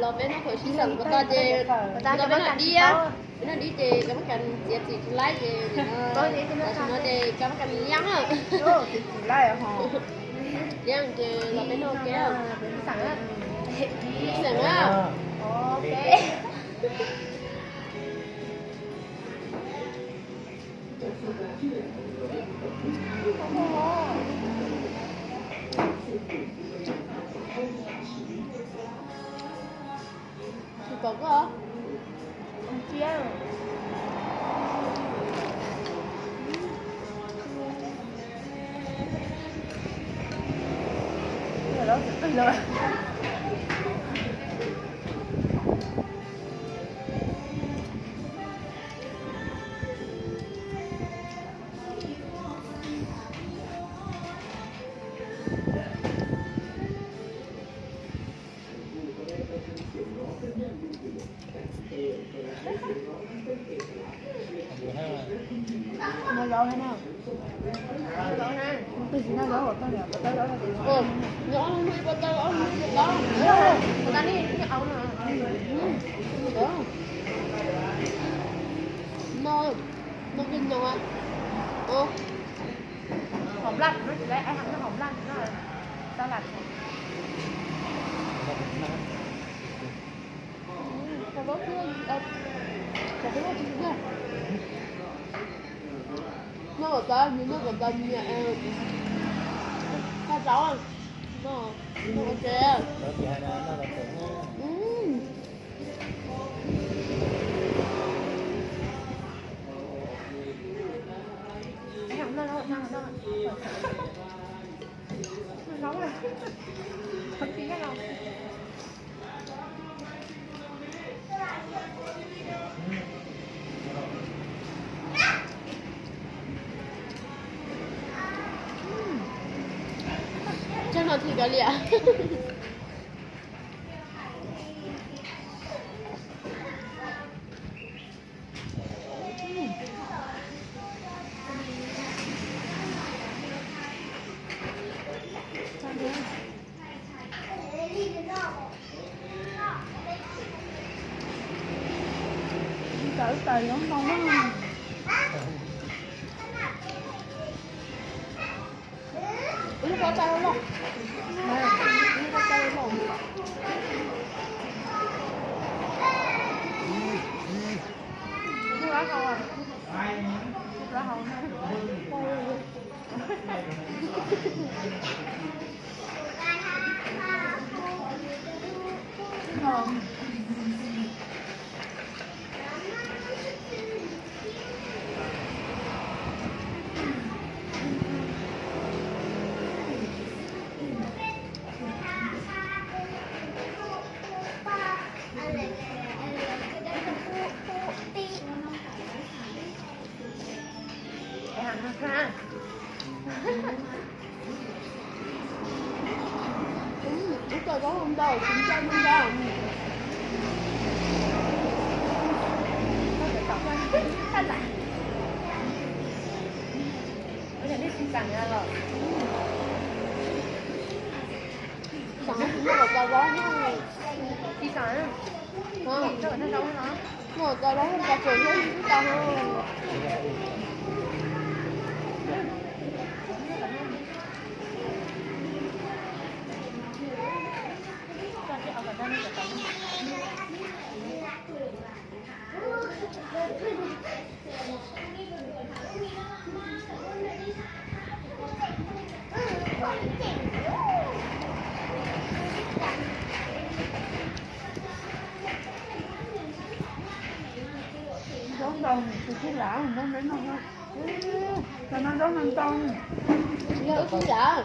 Los peb noj phawv sib xeem, puas tau ces peb noj dib, peb noj dib ces koj muab kas txiav txim tsis laib ces tam sim no ces koj muab kas liab na. Liab ces los peb noj ke. Sib xeem na. Tsis pom koj. Hom laj, hom laj, tau lam. Noj kom tas, nws noj kom tas nyiam. Kha zaub, noj ua ke. Tsaug no thim kav liam. Ntawd tais zoo ntau na. Ib lub pob tau loj. Ib lub pob tau loj. Lub lab hau, lub lab hau. Ib co zaub ntau, tsis ntau ntau. Xav tsis muaj kom tau zaub. Tsis xav. Muaj kom tau zaub, tau tseem thiab tsis tau. Zaub ntau, tus tub lav muab neb noj. Cov no zaub no ntau. Yog ib tug lav,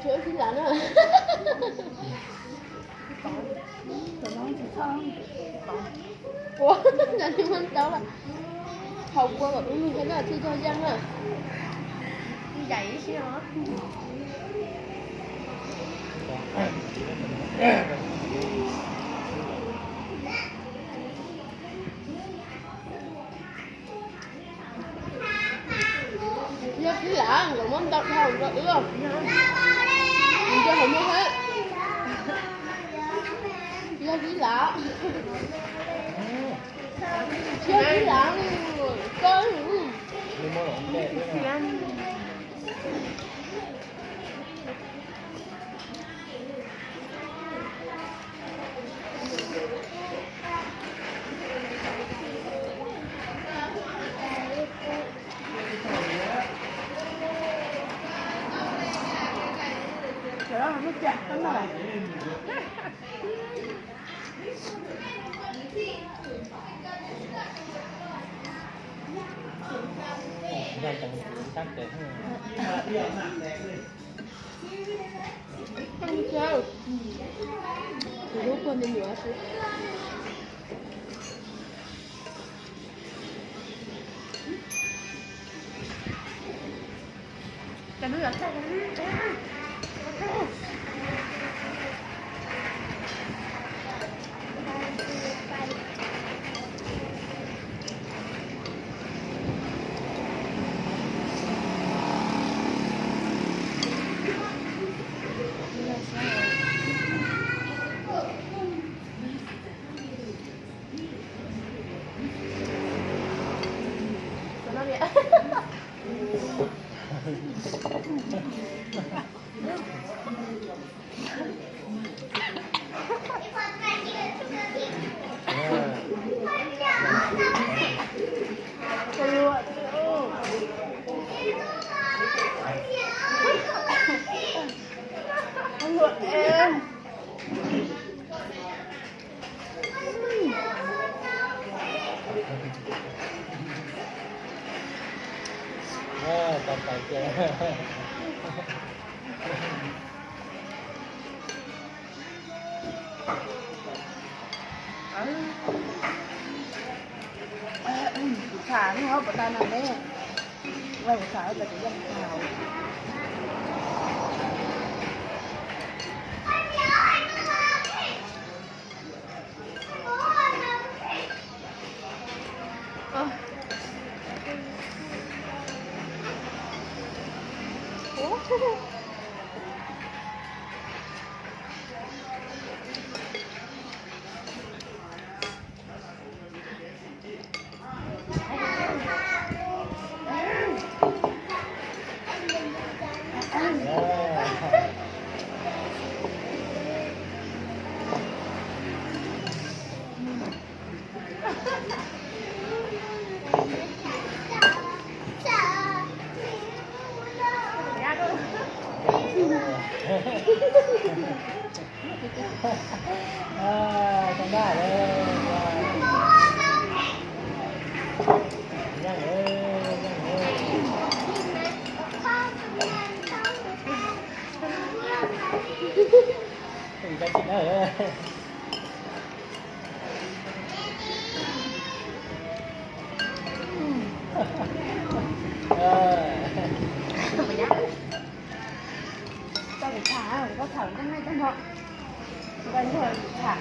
tsuas ib tug lav na. Ua, nws muab ntau lawm. Haus kua kom tub lug thiab na, thiaj yog yeej na. Yais ib si os. Yog tib lam nkawd muab ntau dhau rau wb, nws nco hauv muag thiab. Kuv tham no puas tau no ne? Kuv tham tas kuv yeej tham. Tau tham, koj tham koj nej koj no. Koj tham.